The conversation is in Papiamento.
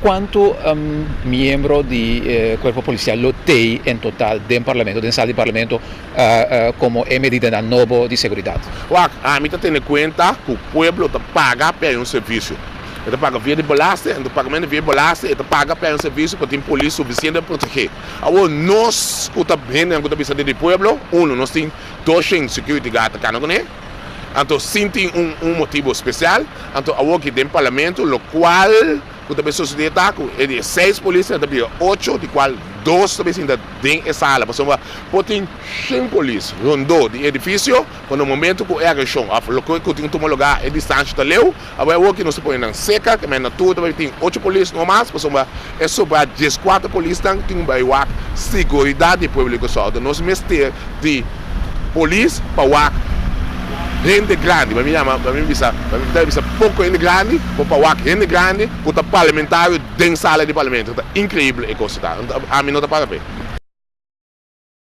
Kuantu miembro di Kuerpo Polisial lo tei en total den Parlamento, den sala di Parlamento, komo e medidanan nobo di seguridat? Wak, ami ta tene kuenta ku pueblo ta paga pa e un servisio. E ta paga via di belasting, anto pagamento via belasting e ta paga pa e un servisio pa tin polis sufisiente pa protegé. Awor nos ku ta hendenan ku ta bisa di pueblo, uno nos tin 200 security guard ta kana kuné, anto sin tin un motibu spesial, anto awor ki den Parlamento lokual ku ta bin sosodé ta ku e di e seis polisnan ta bira ocho, di kual dos ta bin sinta den e sala, pasobra por tin shen polis rondó di e edifisio, pero na momento ku e agreshon òf loke ku tin tuma lugá e distansha ta leu, awor awor ki nos ta pone nan seka, ke men na tur ta bin tin ocho polis no mas, pasobra e sobrá 14 polisnan tin ku bai wak siguridat di e pueblo di Kòrsou. Nos mester di polis pa wak hende grandi, pa mi yama, pa mi bisa, pa mi ta bisa poko hende grandi, pero pa wak hende grandi ku ta parlamentario den sala di parlamento. Ta inkreibel e kos ta. Ami no ta para p'e.